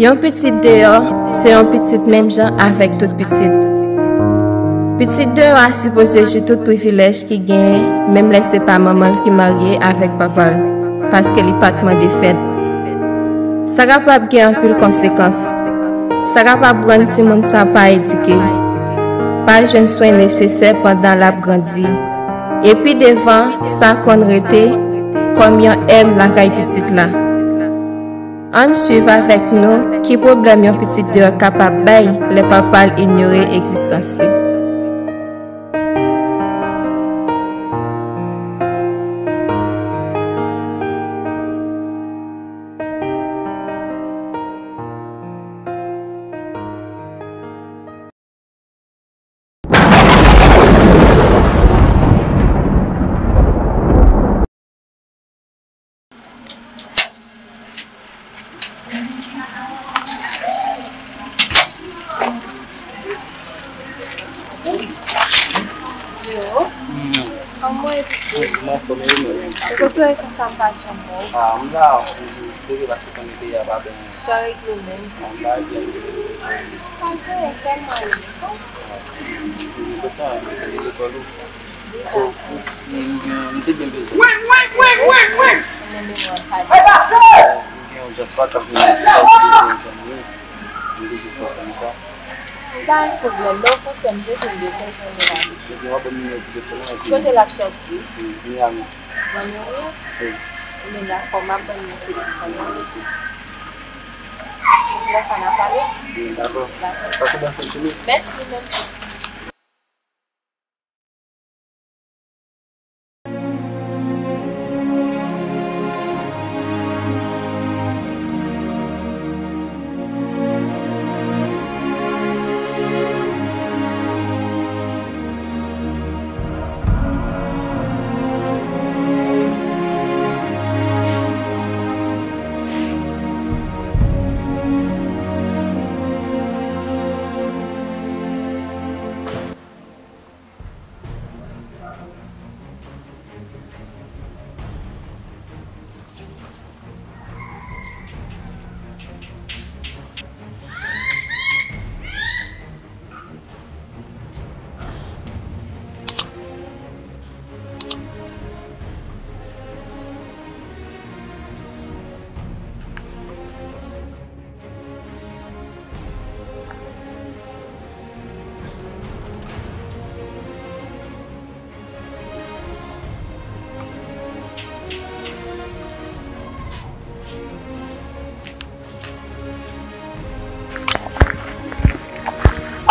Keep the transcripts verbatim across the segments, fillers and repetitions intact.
Yon pitit deyò, se yon pitit menm jan avèk tout pitit. Pitit deyò a sipoze jwi tout privilèj ki genyen, menm lè se pa manman l ki marye avèk papa l, paske li pa t mande fèt. Sa kapab gen anpil konsekans. Sa kapab rann timoun sa pa edike, pa jwenn swen nesesè pandan l ap grandi. E pi devan, sa konn rete kòm yon èn lakay pitit la. Ann swiv avèk nou ki pwoblèm yon pitit deyò kapab bay lè papa l inyore egzistans li. Yo. Kòman w ye, pitit? Mwen anfòm, e ou menm? E kote w ye konsa, m pa janm wè w? Ah, m la, m serye paske konnen peyi a pa byen. Sa regle menm? Ah, m pa byen. Pa gen, sèlman yo. M kontan, m te lekòl ou. So, m, m, m te byen bezwen. Wi, wi, wi, wi, wi. M gen yon just pa t ap vin nan ti kay bezwen zanmi wi. M te jis fè konn sa. Pa gen pwoblèm, lè w kontan m te vin bezwen zanmi la. Epi w ap ban m nimewo telefòn ou epi. Kote l ap sòti? Miami. Zanmi w ye? Wi. Ebyen dakò, m ap ban l nimewo telefòn nan. Lè sa n a pale? Wi, dakò. Dakò. Pase bòn fen de jounen. Mèsi, ou menm tou.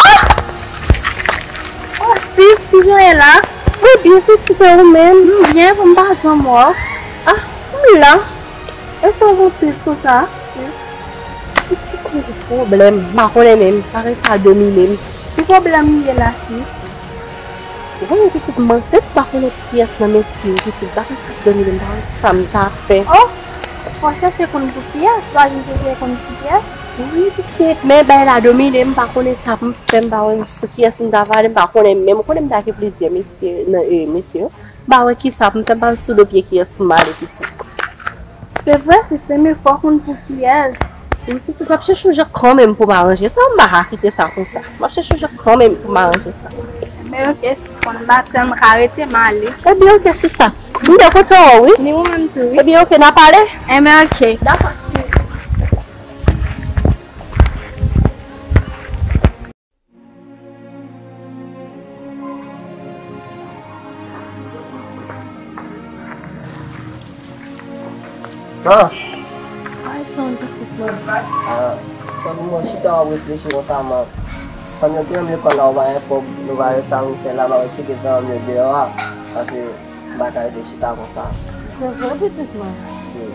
Oh! Oh, sis, kijan w ye la? Mwen byen, pitit, e ou menm? M byen, m pa janm wè w. Ah, m la. E sa w gen tris konsa? Pitit, mwen gen pwoblèm, m pa konnen menm, bagay sa domine m. Ki pwoblèm li ye la, sis? Ou konnen pitit, m ansent, m pa konnen kiyès nan mesye yo, pitit, bagay sa domine m, m pa konn sa m ta fè. Oh! Fò w chèche konn pou kiyès, ou pa janm chèche konn pou kiyès? Wi, pitit, men bagay la domine m, m pa konnen sa pou m fè, m pa wè sou kiyès m ta pale, m pa konnen menm, ou konnen m ta gen plizyè mesye, nan, e, mesye yo. M pa wè kisa pou m fè, m pa wè sou do pye kiyès pou m ale, pitit. Se vre, sis, men fò w konn pou kiyès. Wi, pitit, m ap chèche yon jan kanmenm pou m aranje sa, m pa ka kite sa konsa. M ap chèche yon jan kanmenm pou m aranje sa. Men oke, sis, konn m pa tann, m ka rete, m ale. Ebyen, oke, sista. M te kontan wè w, wi. Ni mwen menm tou, wi. Ebyen, oke, n a pale? Ebyen, oke. Dakò. Ah! Ay, son pitit mwen. Ah, tankou mwen chita w ap reflechi konsa, man. Fanm yo te renmen lekòl la, ou pa gen kòb, nou pa wè sa nou fè la, pa wè tcheke zanmi yo deyò a. Paske m pa ka rete chita konsa. Se vre, pitit mwen. Wi.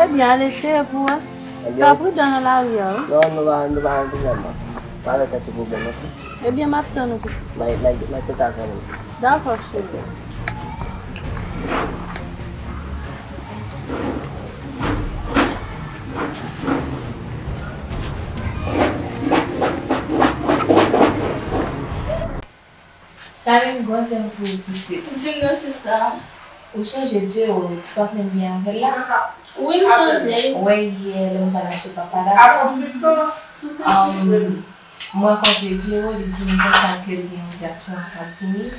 Ebyen, ale sere pou wè. Ebyen, fè pridan nan lari a, wi. Non, nou pa, nou pa gen pwoblèm, non. Pa gen tèt ou pwoblèm, non. Ebyen, m ap tann ou, pitit. Mwen, mwen, mwen te ka tann ou. Dakò, cheri. Sa menm gwo zen pou ou, pitit. Di m non, sista. Ou sonje Djero, ti patnè m gen avè l la? Wi, m sonje. Ou wè yè lè m t al achte papada, um, m rankontre Djero, li di m konsa ke l gen yon dyaspora k ap vini.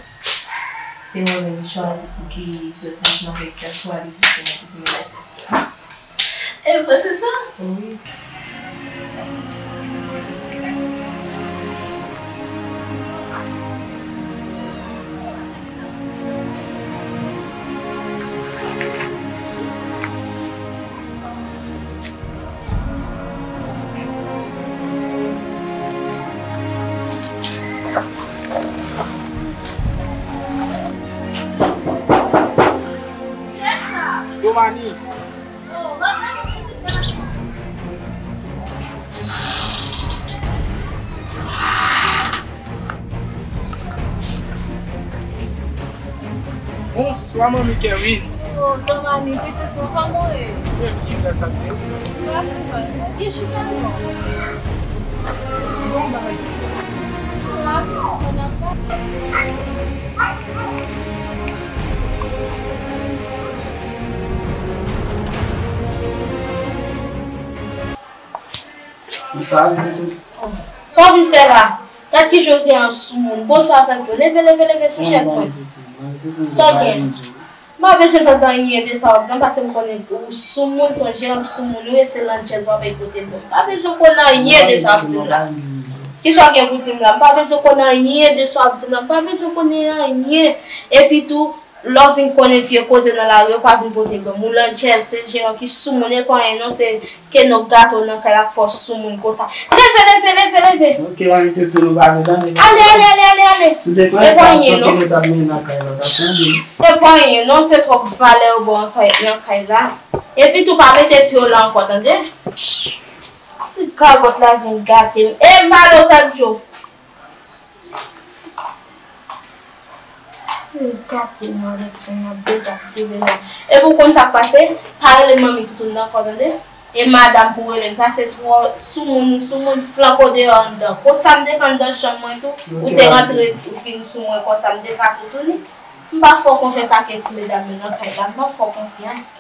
Se mwen menm li chwazi pou ki sòti ansanm avèk dyaspora, li di se mwen ki pou mennen dyaspora. E vre se sa? Wi. Domani. Bonswa, manmi Kerwin. Oh, Domani, pitit mwen, kòman w ye? Mwen byen, gras a Dye. Sa va, sa va. Vin chita non. Di bon bagay. Sa va, pitit mwen, n ap Bonswa, Toutou. Sa w vin fè la? Gad kijan w te an soumoun. Bonswa, Toutou. Leve, leve, leve sou chèz mwen. Sa w gen? M pa bezwen tande anyen de sa w ap di m, paske m konnen ou soumoun, se yon jeran soumoun ou ye, se nan chèz w ap pote m. M pa bezwen konn anyen de sa w ap di m la. Kisa w gen pou di m la? M pa bezwen konn anyen de sa w ap di m la. M pa bezwen konnen anyen. Epi tou, lè w vin konnen vye koze nan lari, ou pa vin pote ban m. Ou nan chèz, se jeran ki soumoun, e pa anyen non, se kenòg gato nan kay la k fè w soumoun konsa. Leve, leve, leve, leve! Ok, manmi Toutou, nou pa gen tande. Ale, ale, ale, ale, ale! E pa anyen non. E pa anyen non, se twòp valè ou ba w nan kay, nan kay la. Epi tou pa mete pye w la ankò, tande? Ti gagòt la vin gate m. E m pale w Pèp Djo. Li gate nou avèk jan n ap dezaktive la. Epi w konn sa k pase? Pa rele manmi Toutou nan kò, tande? E madanm pou rele m. Sa se twò soumoun, soumoun flanko deyò anndan. Konsa m te fè anndan chanm mwen tou, ou te rantre, ou vin sou mwen konsa, m te ka toutouni. M pa fè w konfyans ak ti medam yo nan kay la, m pa fè w konfyans.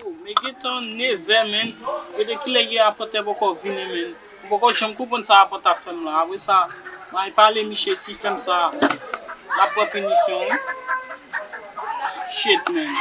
Oh, men gentan nevè, menn. Gade kilè ye, rapòtè poko vini, menn. M poko janm konprann sa rapòtè ap fè m la. Apre sa, m al pale misye, si fè m sa, l ap pran pinisyon, wi. Shit, menn.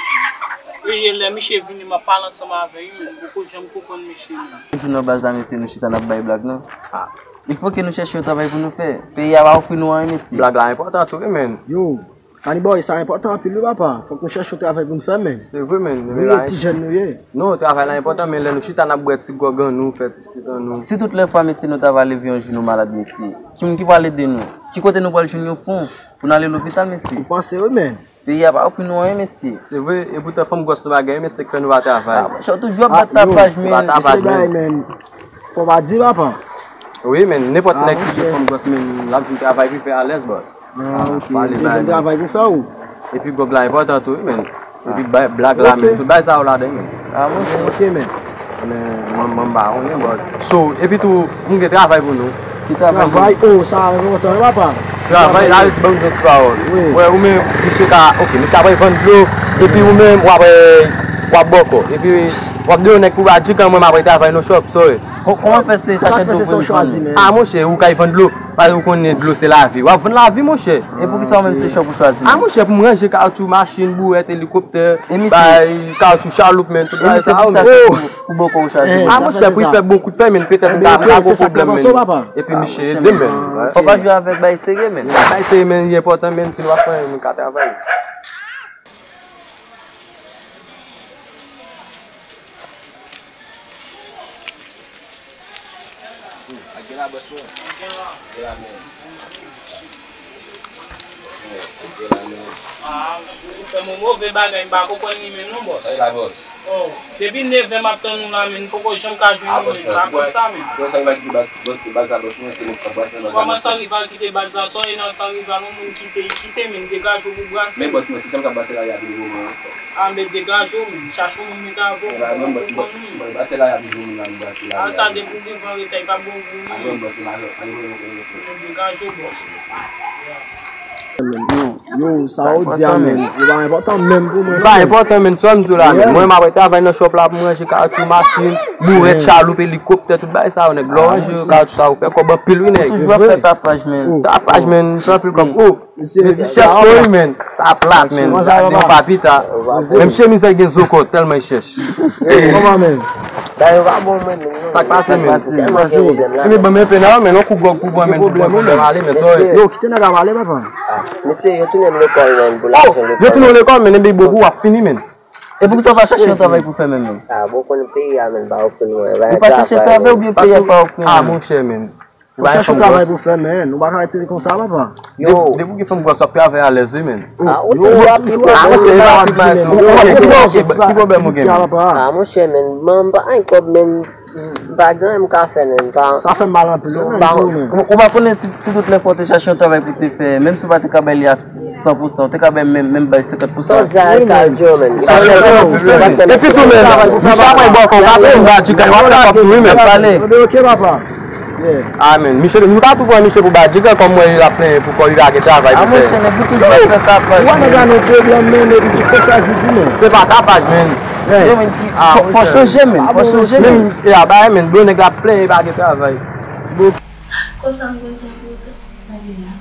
E, e lè misye vini, m ap pale ansanm avè l, wi, menn. M poko janm konprann misye, menn. Toujou nan baz la, mesye, nou chita n ap bay blag, non. Ah. Il faut que nou chèche yon travay pou nou fè. Peyi a pa ofri nou anyen, mesye. Blag la enpòtan tou, wi, menn. Yo. Kanibòy, sa enpòtan anpil wi papa. Fòk nou chèche yon travay pou n fè, men. Se vre, men. Nou ye ti jèn nou ye. Non, travay la enpòtan, men lè nou chita n ap bwè ti gwòg an nou, fè ti swit an nou. Si tout lè fwa, mesye, nou ta va leve yon jou nou malad, mesye, ki moun ki pral ede nou? Ki kote nou pral jwenn yon fon pou n ale lopital, mesye? Ou panse wi, men. Peyi a pa ofri nou anyen, mesye. Se vre, e poutan fanm gwòs nou pa genyen, mesye, k fè nou pa travay. Ah, monchè, ou toujou ap bat tapaj, men. Se pa tapaj, men. Fò pa di, papa. Wi, men, nenpòt nèg ki gen fanm gwòs, men, l ap jwenn travay pou fè alèz, bòs. Ah, ok. Te jwenn travay pou fè ou? Epi gwòg la enpòtan tou, wi, men. Epi blag la, men. Tout bagay sa yo ladan, men. Ah, monchè. Ok, men. Men, mwen, mwen, m pa konnen, bòs. So, epi tou, m gen travay pou nou. Ki travay? Travay, oh, sa enpòtan, wi, papa. Travay, la, ban m yon ti pawòl. Wi. Wè, ou menm, misye ka, ok, misye ap vann dlo, epi ou menm, w ap, w ap bòkò. Epi, w ap de yon nèg pou ba di kan mwen, m ap travay nan shop, sorry. Kòman fè se sa k fè se sa w chwazi, men? Ah, monchè, ou kay vann dlo. Paske ou konnen dlo se lavi. W ap vann lavi, monchè. E poukisa ou menm se shop ou chwazi? Ah, monchè, pou m ranje kawoutchou machin, bouwèt, elikoptè, bay kawoutchou chaloup, men, tout bagay sa yo, men. Pou bòkò ou chwazi? Ah, monchè, pou l fè bon kout fè, men, petèt m ka gwo pwoblèm, men. Epi misye ede m, men. Fò pa jwe avèk bay serye, men. Bay serye, men, li enpòtan, men, si nou pa fè anyen, nou ka travay. Ak gen la, bòs mwen. Gen la, men. Gen la, men. Ah, ou fè m yon move bagay, m pa konprann li menm non, bòs. Sa e la, bòs. Oh, depi nevè m ap tann ou la, men, m poko janm ka jwenn ou, men, pa konn sa, men. Bòs, sa e la ki bòs. Bòs, baz la, bòs, mwen, se mwen k ap brase baz la. Kòman Sanrival kite baz la? Sa w ye nan Sanrival, yon moun kite, li kite, men degaje w pou brase. Men bòs, mwen, se sa m k ap brase la, y ap vin moman an. Ah, men degaje w, men chache yon moun mete avè w. Mwen, mwen, mwen, mwen, brase la, y ap vin moun la, m brase la. Ah, sa depi w vivan, rete, y p ap bon pou ou. Ah, non, bòs, mwen, mwen, mwen, mwen, mwen. Men degaje w, bòs. Non. Yo, sa ou di a, men, li pa enpòtan menm pou mwen. Li pa enpòtan, men, sa m di w la, men. Mwen, m ap travay nan shop la pou m ranje kawotchou machin, bourèt, chaloup, elikoptè, tout bagay sa yo, nèg. Lè w ranje kawotchou sa yo, ou fè kòb anpil, wi, nèg. Toujou ap fè tapaj, men. Tapaj, men, fè anpil kòb. Oh, men ti chèch tou, wi, men. Sa plat, men. Sa gen pa pita. Menm chemiz la gen zo kò, tèlman l chèch. Kòman, men? Sa k pase, men? Ebyen, ban m enpe nan, men, yon kou gwòg pou mwen, men, pou mwen ale, men, sorry. Yo, kite nèg la pale, papa. Mesye, yo tounen m lekòl, men, pou lajan lekòl. Yo tounen w lekòl, men, ebyen, bobo, w ap fini, men. E poukisa w pa chache yon travay pou fè menm, menm? Ah, bon, konn peyi a, men, pa ofri mwen. Ou pa chache travay oubyen peyi a pa ofri? Ah, monchè, men. Fò chache yon travay pou fè, men. Nou pa ka rete konsa, papa. Yo. Depi w gen fanm gwòs, w ap travay alèz, wi, men. Ah, ou toujou ap di, men. Ah, monchè, e pa ti mal tou. Ki pwoblèm ou gen? Ah, monchè, men, m pa gen kòb, men. M pa gen anyen m ka fè, men, m pa. Sa fè m mal anpil, wi, men, pou ou, men. Ou pa konnen si, si tout lè fò te chache yon travay pou te fè, menm si w pa te ka bay li a san pou san, ou te ka bay menm, menm bay senkant pou san. Sa w di a, sa l di yo, men. Epi tou, men, Michel ap bay bò kò, w ka fè yon badjigay, w ap fè kòb tou, wi, men. Pale. Ok, papa. Ah, men, Michel, nou ka tou pran Michel pou badjigay, kòm mwen, li ap plenyen pou kò li, pa gen travay pou fè. Ah, monchè, nèg, ou toujou ap fè tapaj. Ou wè nèg la nan pwoblèm, men, epi se sèchaj li di, men. Se pa tapaj, men. Fò chanje, men. Fò chanje, men. E a bay, men, do nèg la plen, e pa gen travay. Konsa m konn sa pou ou. Sa vle la.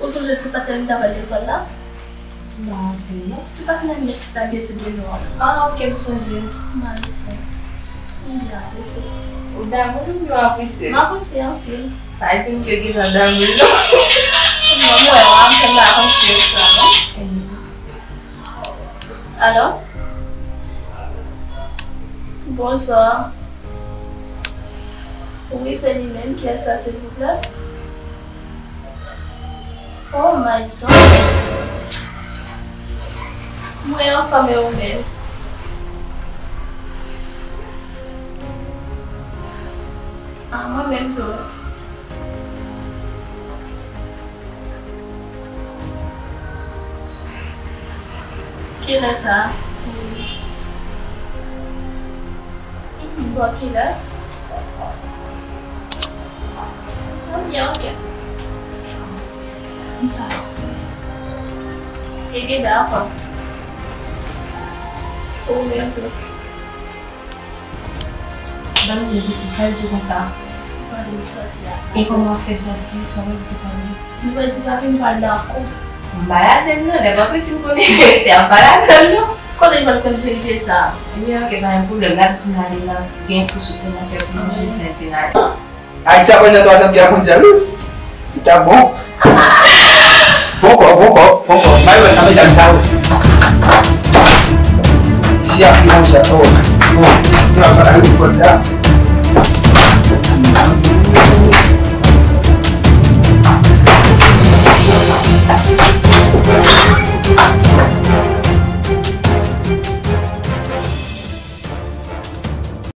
Ou sonje ti patnè m t ap al lekòl la? M pa raple non. Ti patnè m, mesye ta byen tou de nou an. Ah, ok, m sonje. Malson. M byen apresye. Ou damou l oubyen w apresye l? M apresye anpil. Pa di m ke w gentan damou l non. Non, m wè w, m fè m pa konfyans la non. Alo? Bonswa. Wi, se li menm. Kiyès la, silvouplè? Oh, my son. Mwen anfòm, e ou menm? Ah, mwen menm tou. Kilè sa? Bò kilè? Byen, ok. Ebyen, dakò. Ou menm tou. Ban m di pitit, sa l di konsa? Ou pa vle m sòti a. E kòman w ap fè sòti san w pa di papi? Nou pa di papi, m pa dakò. M pa ladann non, lè papi fin konnen verite a, m pa ladann non. Kote l pral konn verite sa a? Ebyen, ok, pa gen pwoblèm, n ap di n ale la, gen kou siplemantè pou nou jodi a, epi n ale. Ayiti ap pran nan twazyèm gè mondyal, wi. Li t ap bon. Bon kò, bon kò, bon kò. Bay wè nan medam sa yo. Si ap li mondyal, oh. Bon, nou ap pale pou kòd la.